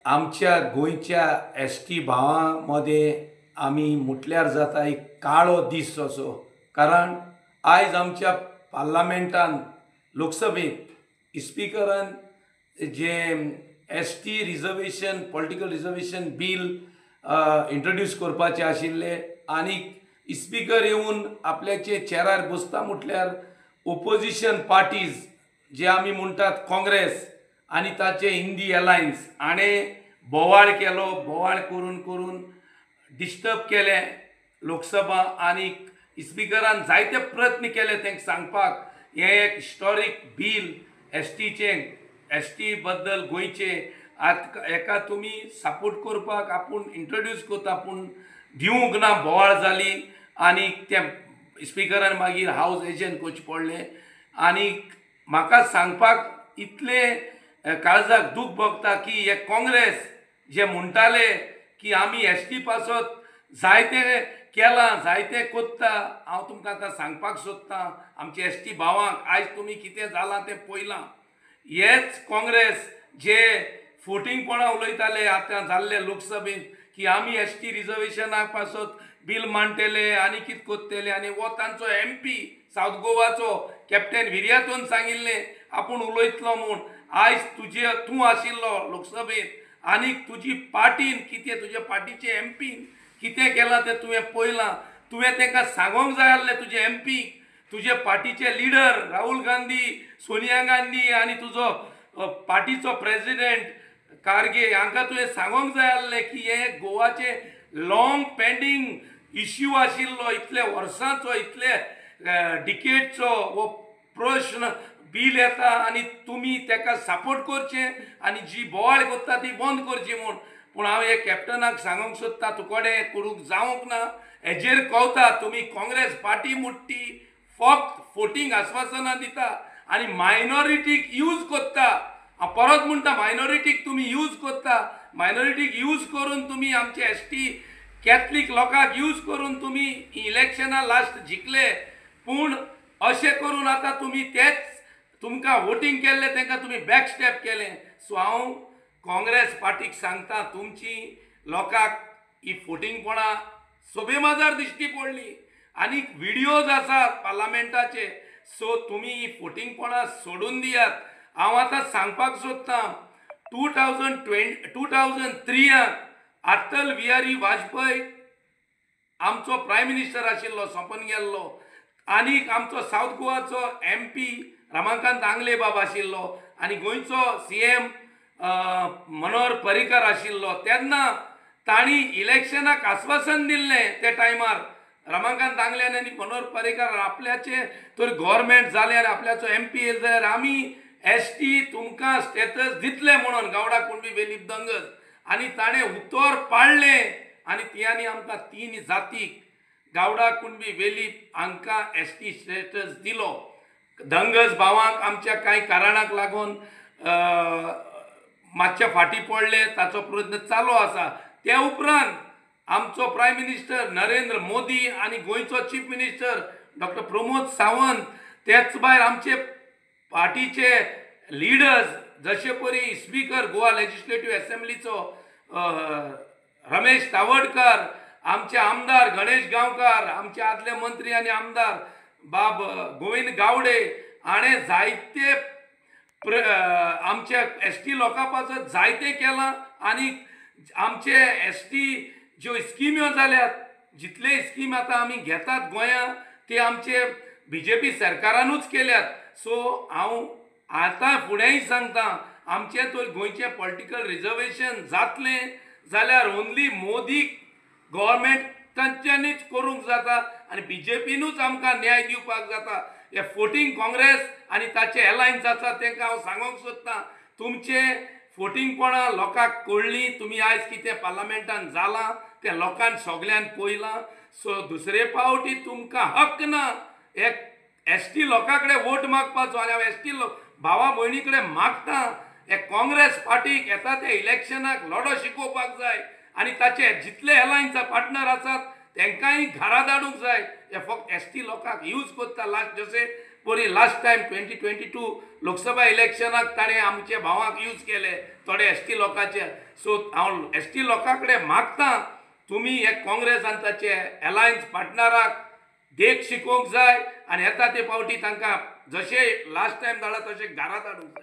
आमच्या गोंयच्या S T भावां मदें आमी म्हटल्यार जाता एक काळो दीस असो. कारण आयज आमच्या पार्लामेंटान लोकसभेंत स्पिकरान जें S T reservation political reservation bill introduce करपाचें आशिल्लें आनी स्पिकर येवन आपल्याचे चेरार बसता म्हटल्यार ओपोजिशन पार्टीज जे आमी म्हणटात काँग्रेस आनी ताचे इंडी अलायन्स हाणें बोवाळ केलो. बोवाळ करून करून डिस्टर्ब केलें लोकसभा आनी स्पिकरान जायते प्रयत्न केले तांकां सांगपाक हें एक historic bill S टीचें, S T बद्दल गोंयचे आतां हेका तुमी सपोर्ट करपाक आपूण इंट्रोड्यूस करता पूण दिवंक ना. बोवाळ जाली आनी त्या स्पिकरान मागीर हावज एजंट करचें पडलें. आनी म्हाका सांगपाक इतलें काळजाक दूख भोगता की हे काँग्रेस जे म्हणटाले की आमी एस टी पासत जायते केलां जायते कोत्ता, हांव तुमकां आतां सांगपाक सोदतां आमचे एस टी भावांक आयज तुमी कितें जालां तें पळयलां. हेच काँग्रेस जे फोटिंगपणां उलयताले आतां जाल्ले लोकसभेंत की आमी एस टी रिजर्वेशना पासत बील मांडटले आनी कितें करतले आनी हो तांचो एम पी सावथ गोवाचो कॅप्टन विर्यातून सांगिल्लें आपूण उलयतलो म्हूण. आयज तुजे तूं आशिल्लो लोकसभेंत आनी तुजी पार्टीन कितें तुजे पार्टीचे एम पीन कितें केलां तें तुवें पळयलां. तुवें तांकां सांगूंक जाय आसलें तुजे एम पीक, तुजे पार्टीचे लिडर राहुल गांधी, सोनिया गांधी आनी तुजो पार्टीचो प्रेजिडेंट कारगे हांकां तुवें सांगूंक जाय आसलें की हें गोवाचें लॉंग पेंडींग इश्यू आशिल्लो, इतले वर्सांचो इतले डिकेटचो हो प्रश्न बील येता आनी तुमी ताका सपोर्ट करचें आनी जी बोवाळ करता ती बंद करची म्हूण. पूण हांव हे कॅप्टनाक सांगूंक सोदता तुकडे करूंक जावंक ना. हेजेर कवता तुमी काँग्रेस पार्टी मुट्टी फक्त फोटींग आस्वासनां दिता आनी मायनॉरिटीक यूज करता. हांव परत म्हणटा मायनॉरिटीक तुमी यूज करता. मायनॉरिटीक यूज करून तुमी आमचे एस टी कॅथलीक लोकांक यूज करून तुमी इलेक्शनां लास्ट जिखले. पूण अशें करून आतां तुमी तेच तुमकां वोटींग केल्लें तांकां तुमी बॅक स्टेप केलें. सो हांव काँग्रेस पार्टीक सांगता तुमची लोकांक ही फोटिंगपणां सभे माजार दिश्टी पडली आनी व्हिडियोज आसात पार्लामेंटाचे. सो तुमी ही फोटिंगपणां सोडून दियात. हांव आतां सांगपाक सोदतां 2003 अटल बिहारी वाजपेयी आमचो प्रायम मिनिस्टर आशिल्लो सोंपून गेल्लो आनी आमचो सावथ गोवाचो एम पी रमाकांत आंगले बाब आशिल्लो आनी गोंयचो सी एम मनोहर पर्रीकर आशिल्लो. तेन्ना तांणी इलेक्शनाक आस्वासन दिल्लें त्या टायमार रमाकांत आंगल्यान आनी मनोहर पर्रीकर आपल्याचें तर गव्हर्मेंट जालें आनी आपल्याचो एम पी येयलो जाल्यार आमी एस टी तुमकां स्टेटस दितले म्हणून गावडा कुणबी वेलीप दंगस आनी ताणें उतर पाळ्ळें आनी तियांनी आमकां तीन जातीक गावडा कुणबी वेलीप हांकां एस टी स्टेटस दिलो. दंगस भावांक आमच्या कांय कारणाक लागून मातशे फाटीं पडले, ताचो प्रयत्न चालू आसा. त्या उपरांत आमचो प्रायम मिनिस्टर नरेंद्र मोदी आनी गोंयचो chief minister doctor Pramod Sawant, तेच भायर आमचे पार्टीचे लिडर्स जशे परी स्पिकर गोवा लेजिस्लेटीव एसेंब्लीचो रमेश तावडकर, आमचे आमदार गणेश गांवकार, आमचे आदले मंत्री आनी आमदार बाब गोविंद गावडे हाणें जायते आमच्या एस टी लोकां पासत जायते केलां आनी आमचे एस टी ज्यो स्किम्यो जाल्यात जितले स्कीम आतां आमी घेतात गोंयांत ते आमचे बी जे पी सरकारानूच केल्यात. सो हांव आतां फुडेंय सांगता आमचें तर गोंयचें पॉलिटिकल रिजर्वेशन जातलें जाल्यार ओन्ली मोदी गव्हर्मेंट तांच्यांनीच करूंक जाता आनी बी जे पीनूच आमकां न्याय दिवपाक जाता. हे फोटींग काँग्रेस आनी ताचे एलायन्स आसा तांकां हांव सांगूंक सोदतां तुमचे फोटिंगपणां लोकांक कळ्ळीं. तुमी आयज कितें पार्लामेंटान जालां तें लोकांक सगल्यांक पळयलां. सो दुसरे पावटी तुमकां हक्क ना एक एस टी लोकां कडेन वोट मागपाचो आनी हांव एस टी भावा भयणी कडेन मागता हे काँग्रेस पार्टीक येता त्या इलेक्शनाक लढो शिकोवपाक जाय आनी ताचे जितले एलायन्स पार्टनर आसात तांकांय घरा धाडूंक जाय. हे फक्त एस टी लोकांक यूज करता लास्ट जशें परी लास्ट टायम 2022 लोकसभा इलेक्शनाक ताणें आमचे भावांक यूज केले थोडे एस टी लोकांचे. सो हांव एस टी लोकां कडेन मागता, तुमी हे काँग्रेस आनी ताचे एलायन्स पार्टनराक देख शिकोवंक जाय आनी येता ते फावटी तांकां जशें लास्ट टायम धाडला तशें घरा धाडूंक जाय.